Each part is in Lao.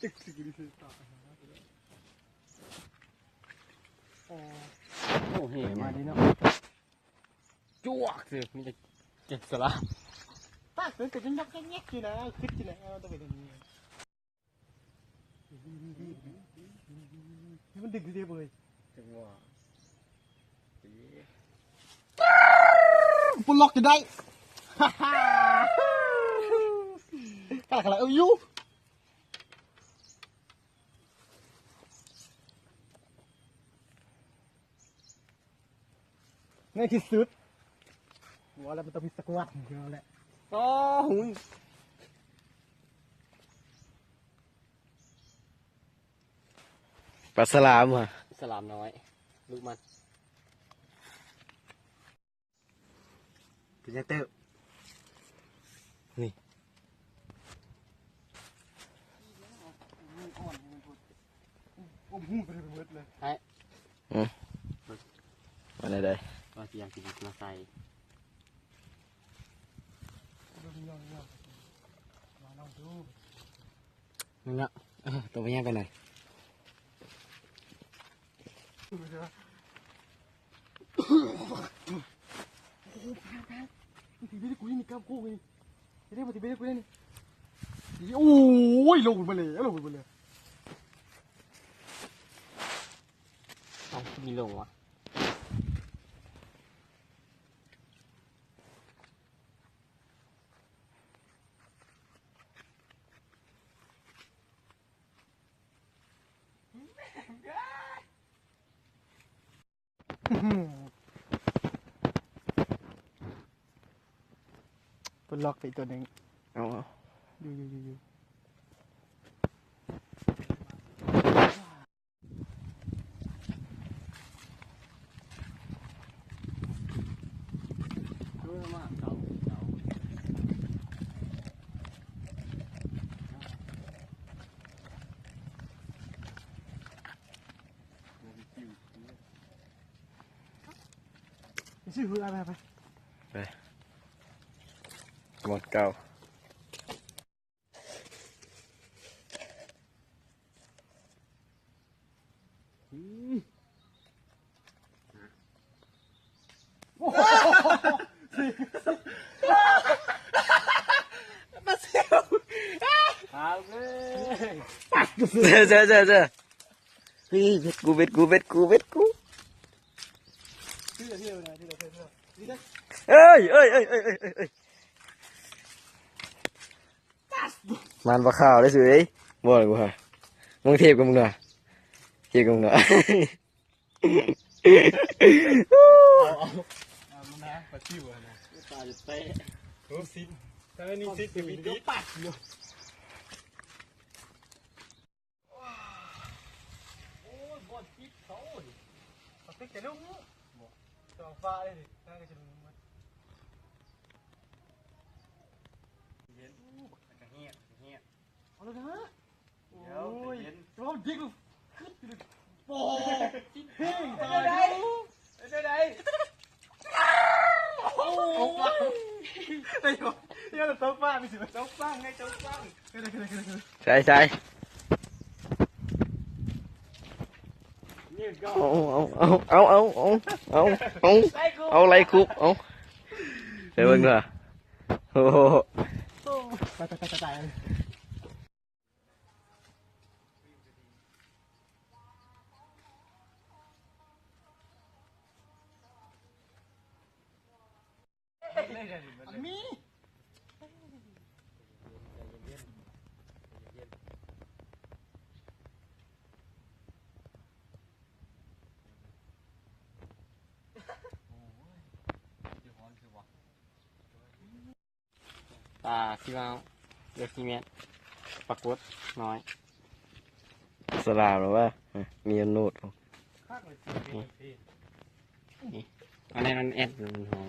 ຕຶກຊິກິນເສຍຕາຍ. ໂອ້ ໂອ້ ເຫມາດີເນາະ. ຈວກຊິ ມີແຕ່ເກັບສະລາ. ປາກເປັນ ເປັນຍັກແຍກຢູ່ນະ ຄຶດຢູ່ນະ ເອົາ ຕ້ອງເປັນແບບນີ້. ມັນດຶງຊິເດ້ເວີຍ ຈັງຫວະ ປົດລັອກຈະໄດ້. ກະລະກະລະ ເອີ ຢູ່. ໃນທີ່ສຸດ ວ່າແລ້ວມັນຕ້ອງມີສະກວາດເດີແຫຼະ. ໂອ້ໂຫ ປາສະຫຼາມຫວາ ສະຫຼາມນ້ອຍ ລູກມັນ. ເປັນຫຍັງເຕີບ ນີ້ ອມຫູໄປເບິດເລີຍ. ໃຫ້ ອືມ ວ່າແນວໃດ ວ່າຊິເອົາຊິມາໃສ່ ມາລອງດູ. ນັ້ນລະ ເອີ ໂຕບັກໃຫຍ່ໄປໜ້ອຍ. ໂອ້ໂຫ ມັນຕີເບັດໃຫ້ກູນີ້ ນີ້ ກັບກູນີ້ ເດ້ ມັນຕີເບັດໃຫ້ກູນີ້ ນີ້. ໂອ້ຍ ລົງໄປແລ້ວ ລົງໄປແລ້ວ. ເອົ້າ ມີລົງຫວາ. ປະລັອກໄປອີກຕົວໜຶ່ງ. ເອົາ ເອົາ ຢູ່ ຢູ່ ຢູ່ ຢູ່. ໄປ ໝົດເກົ່າ. ອືມ ມາເຊວ ເຊີ ເຊີ ເຊີ ເຊີ ເຮີ້ຍ ເບັດກູ ເບັດກູ ເບັດກູ ເບັດກູ ເອີຍ ເອີຍ ເອີຍ ເອີຍ ເອີຍ. ມັນບໍ່ຂາວເດ້ຊຸເອີຍ ບໍ່ເລີຍກູຫາ ມຶງທຽບກັບມຶງນະ ທຽບກັບມຶງນະ. ເອົາ ເອົາ ເອົາມັນນະ ປາຊິວຫັ້ນນະ ປາຈະແຕະ ໂອ້ ຊິບ ຖ້າໄດ້ໜຶ່ງຊິບກໍມີຕິດ ປາດຢູ່. ໂອ້ຍ ບ່ອນປິດເຂົານີ້ ເຂົາຕຶກຈະລົງເນາະ ບໍ່ ຈອງຟ້າເດ້ນີ້ ໜ້າກໍຈະລົງໝົດ ເຢັນ ມັນກະແຮງ ແຮງ ເອົາແລ້ວນະ ດຽວ ໂອ້ຍ ໃຈເຢັນ ແຕ່ວ່າມັນດິກ ໂອ້ ເປັນຈັ່ງໃດ ເປັນຈັ່ງໃດ? ໂອ້ຍ ໄດ້ຢູ່ ເຈົ້າຕ້ອງຟັງ ມີສິວ່າຕ້ອງຟັງ ໃຫ້ເຈົ້າຟັງ ໃສ່ ໃສ່ ເອົາ ເອົາ ເອົາ ເອົາ ເອົາ ເອົາ ເອົາ ເອົາ ເອົາ ໄລ່ຄຸບ ເອົາ ໃສ່ເບິ່ງເດີ ໂອ້ໂຫ ຕາຍ ຕາຍ ຕາຍ ຕາຍ. ມີ ປາຊີວາວ ເຫຼືອສີ່ແມັດ ປາກົດນ້ອຍ ສະຫຼາມແລ້ວວະ ມີໂນດ ນີ້ ອັນນັ້ນມັນແອັດ ມັນຫ້ອງ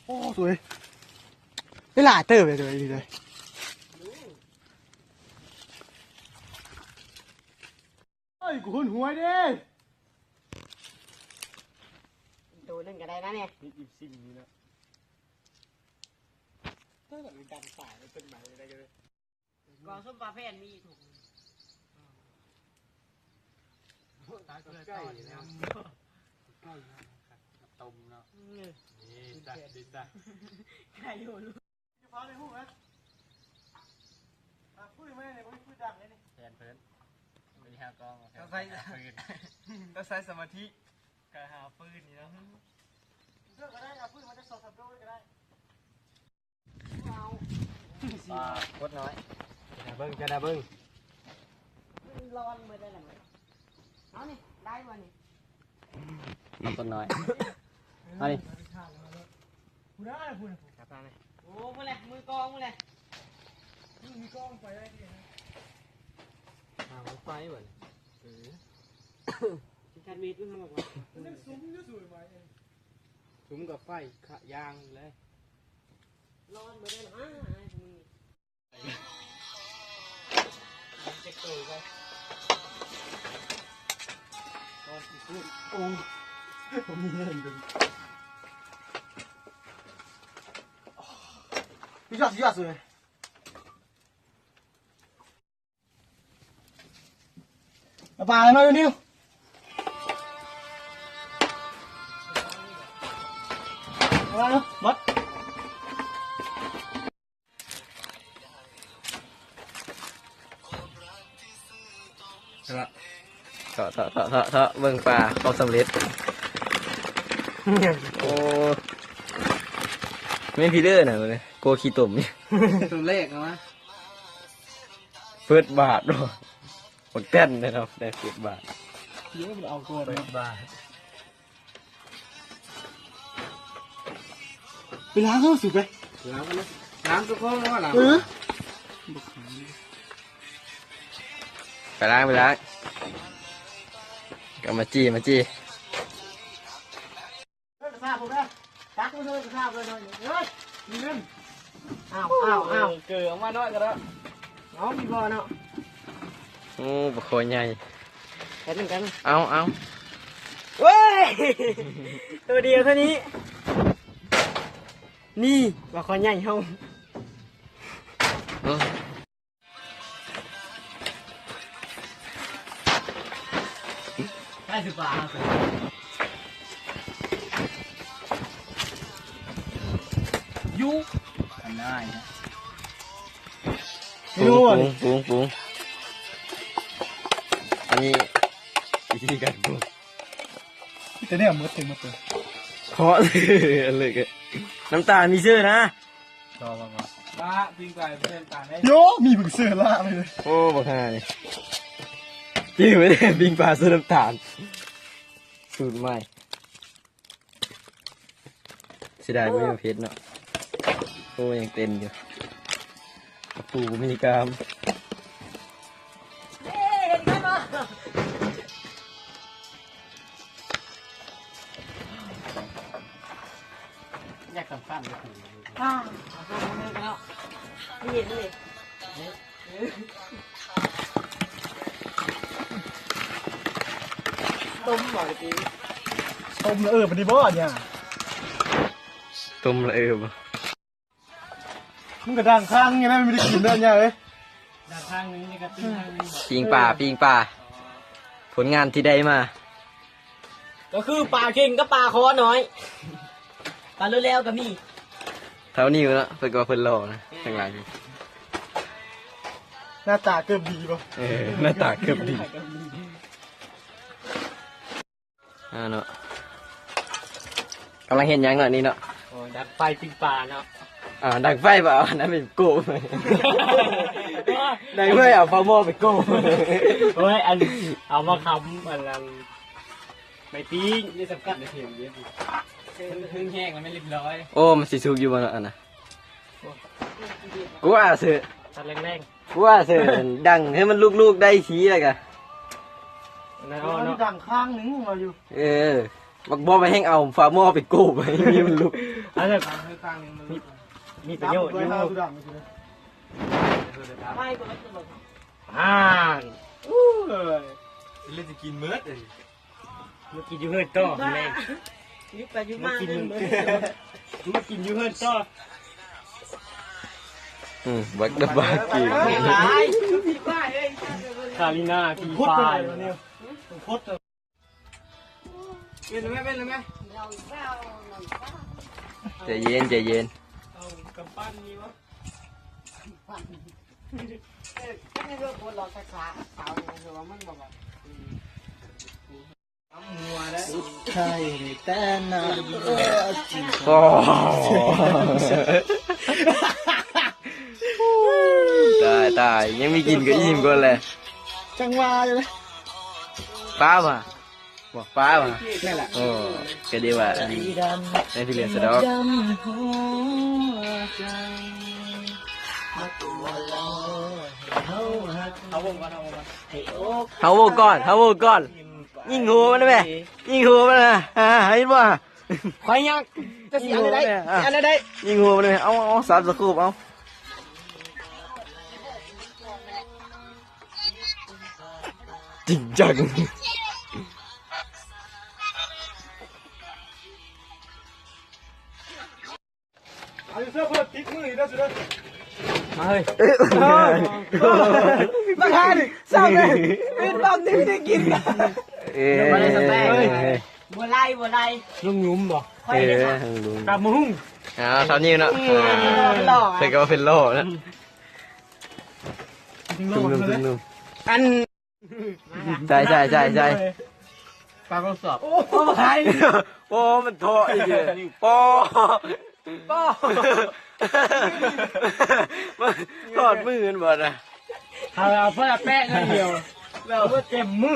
ໂອ້ ສວຍ ໄດ້ຫຼາຍເຕີບເລີຍ ເລີຍ. ເອີຍ ກູຫົນຫວຍເດ້ ໂຕໜຶ່ງກໍໄດ້ນະນີ້ ມີອີບຊິງນີ້ນະ ເອີ ດັນສາຍເປັນໄໝໄດ້ເລີຍ ກໍສົ້ມປາແຜ່ນມີອີກຖົງໜຶ່ງ ຕາຍເກີດຕອນນຳ ໄກ່ນຳ ກັບຕົ້ມເນາະ ເອີ ນີ້ຈ້ະ ດີຈ້ະ ໄກ່ຢູ່ ຢູ່ຟ້າໃນຫູນະ ອ່າ ຟືນມານີ້ ບໍ່ມີຟືນດັງເລີຍນີ້ ແພນເພິ່ນ ໄປຫາກອງ ຕ້ອງໃຊ້ ຫາຟືນ ຕ້ອງໃຊ້ສະມາທິ ການຫາຟືນນີ້ເນາະ ເດີກໍໄດ້ ເອົາຟືນມາຈັກສອງສາມໂດກໍໄດ້ ປາກົດນ້ອຍ ເບິ່ງ ເບິ່ງ ມັນຮ້ອນເບິດແລ້ວລະ ເອົານີ້ ໄດ້ບໍ່ນີ້? ປາກົດນ້ອຍ ເອົານີ້ ພຸ້ນນະ ພຸ້ນນະ ຈັບມານີ້ ໂອ້ ພຸ້ນແຫຼະ ມືກອງພຸ້ນແຫຼະ ມີກອງໄຟໄດ້ຕິ ຫາໄຟບັດນີ້ ເອີ ຄັນມີດມັນ ມັນຍັງສຸມຢູ່ ສຸມໄວ້ ສຸມກັບໄຟຂະ ຢ່າງເລີຍ ຮ້ອນບໍ່ໄດ້ນະ ອ້າຍ ອ້າຍ ມຶງ ເອົາປາມາຢູ່ນີ້ ເອົາມາເນາະ ໝົດ ເທາະ ເທາະ ເທາະ ເທາະ ເທາະ ເບິ່ງປາຄວາມສຳເລັດ ໂອ້ ແມ່ນພີເດີນະ ໂກຂີ້ຕົມ ຕົວແລກເອົາມາ ເຟີດບາດ ບັກແຕນເນາະ ໄດ້ເຟີດບາດ ເອີ ມັນເອົາກ່ອນ ເຟີດບາດ ໄປລ້າງເອົາ ສູ ໄປ ລ້າງກັນເນາະ ລ້າງເຈົ້າຂອງເນາະ ລ້າງ ເອີ ໄປລ້າງ ໄປລ້າງ ກໍມາຈີ່ ມາຈີ່ ເອີ ກະຊາບພຸ້ນນະ ຕັກມາເລີຍ ກະຊາບເລີຍ ເອີຍ ມີເງິນ ອ້າວ ອ້າວ ອ້າວ ເກີເອົາມາໜ້ອຍກໍໄດ້ ເອົາ ມີບໍ່ເນາະ ໂອ້ ປາຄໍໃຫຍ່ ແປັບໜຶ່ງ ແປັບໜຶ່ງ ເອົາ ເອົາ ໂອ້ຍ ໂຕດຽວເທົ່ານີ້ ນີ້ ປາຄໍໃຫຍ່ເຮົາ ໄດ້ຄືປາ ຢູ່ ອັນນັ້ນ ເມນູ ປຸງ ປຸງ ປຸງ ອັນນີ້ວິທີການປຸງ ມີແຕ່ແນວໝົດເຕັມໝົດເລີຍ ເຄາະເລີຍ ອັນເລີຍ ນ້ຳຕານມີເຊື່ອນະ ລະປີ້ງໄກ່ເພິ່ນຕານເດ້ ໂຍ ມີເພິ່ນເຊື່ອລະເລີຍ ໂອ້ ບັກຫ່ານີ້ ຈື່ໄວ້ເດ້ ປີ້ງປາໃສ່ນ້ຳຕານ ສູດໃໝ່. ເສຍດາຍບໍ່ມີເຜັດເນາະ ໂອ້ ຍັງເຕັມຢູ່ ກະປູບໍ່ມີກາມ ເອີ ເຫັນກັນບໍ່ ຢາກສຳຄັນກະປູ ອ່າ ເອົາເອົາເອົາເນາະ ເຫັນເລີຍ. ຕົ້ມບໍ່ຕະກີ້ ຕົ້ມລະເອີບາດນີ້ບໍ່ອັນເນີ້ຍ ຕົ້ມລະເອີບາດ ມັນກະດັງຂ້າງນີ້ແຫຼະ ມັນໄດ້ກິນແລ້ວອັນເນີ້ຍເອີຍ ດັງຂ້າງໜຶ່ງນີ້ກະປີ້ງຂ້າງໜຶ່ງ ປີ້ງປາ ເອີ ປີ້ງປາ ຜົນງານທີ່ໄດ້ມາ ກໍຄືປາເຄັງກັບປາຄໍນ້ອຍ ປາໂລດແລ້ວກໍມີ ເທົ່ານີ້ເນາະ ເພິ່ນກໍວ່າເພິ່ນຫຼໍ່ນະ ເອີ ທາງຫຼັງ ໜ້າຕາເກືອບດີບໍ່ ເອີ ໜ້າຕາເກືອບດີ ອ່າເນາະ ກຳລັງເຮັດຫຍັງເນາະນີ້ເນາະ ໂອ້ ດັງໄຟປີ້ງປາເນາະ ອ່າ ດັງໄຟບໍ່ ເອົາອັນນັ້ນເປັນໂກບ ດັງໄຟເອົາຝາໝໍ້ໄປໂກບ ໂອ້ຍ ອັນ ເອົາມາຄ້ຳ ອັນນັ້ນ ໄມ້ປີ້ງ ນີ້ສຳຄັນໃນເພງເດ້ ນີ້ ມັນຫຶງແຮງແລ້ວແມ່ນລຽບຮ້ອຍ. ໂອ້ ມັນຊິສຸກຢູ່ບໍ່ເນາະອັນນະ? ກູວ່າເຊີ ຕັດແຮງໆ ກູວ່າເຊີ ດັງໃຫ້ມັນລຸກໆໄດ້ທີແລ້ວກະ ອັນນັ້ນເອົາເນາະ ດັງຂ້າງໜຶ່ງວ່າຢູ່. ເອີ ບັກບອມແຮ່ງເອົາຝາໝໍ້ໄປໂກບໃຫ້ມັນລຸກ. ອັນນັ້ນ ມີ ມີປະໂຫຍດຢູ່. ອ່ານ ອູ້ຍ ເລີຍຊິກິນໝົດເລີຍ. ມາກິນຢູ່ເຮືອນຕໍ່ແມ່. ຢູ່ໄປຢູ່ມາ ມາກິນຢູ່ເຮືອນຕໍ່. ອືມ What the fuck ຄາລີນາ Free Fire. ເປັນແມ່ ເປັນແມ່ ໃຈເຢັນ ໃຈເຢັນ. ເອົາກຳປັ້ນມີບໍ່? ເອີ ແຕ່ໃນເລື່ອງຄົນລາວສາສາ ສາວນີ້ຄືວ່າມັນບໍ່ແບບ ອືມ ໂອ້ ຕາຍ ຕາຍ ຍັງມີກິນກໍອີ່ມກ່ອນແຫຼະ. ຈັງຫວະຢູ່ເດ້. ປາຫວາ? ບໍ່ ປາຫວາ? ນັ້ນແຫຼະ. ໂອ້ ກໍດີວ່າອັນໃນທີ່ເຫຼືອສະດອກ. ເຮົາໂຫວດກ່ອນ ເຮົາໂຫວດກ່ອນ ເຮົາໂຫວດກ່ອນ. ຍິງຫົວມັນໄດ້ແມ ຍິງຫົວມັນນະ. ເຫັນບໍ່? ຂ້ອຍຍັງຈະຊິອັນໃດ ຊິອັນໃດ. ຍິງຫົວມັນໄດ້ແມ ເອົາ ເອົາ ສາມສະໂຄບ ເອົາ. ຈິງຈັງ. ມາເຮີ້ຍ ມາຫາດິ ເຊົ້າເລີຍ. ເປັນບາບນີ້ໄດ້ກິນ. ເອີ ບໍ່ໄດ້ສະແປງເລີຍ. ບໍ່ໄລ່ ບໍ່ໄລ່. ລຸງຫຍຸມບໍ່? ຂ້ອຍເດ້. ເອີ ຕຳບັກຫຸ່ງ. ອ່າ ສາວຍິງເນາະ. ເອີ ອ່າ ເພິ່ນກໍວ່າເພິ່ນຫຼໍ່ນະ. ໜຸ່ມໆ ໜຸ່ມໆ ອັນ ໃສ່ ໃສ່ ໃສ່ ໃສ່ ປາກທົດສອບ. ໂອ້ ໂອ້ ມັນເທາະອີກເດ້. ປໍ ປໍ ມັນທອດມືມັນບໍ່ນະ. ເອົາ ເອົາ ເອົາແປະໜ້ອຍດຽວ ແລ້ວເຕັມມື.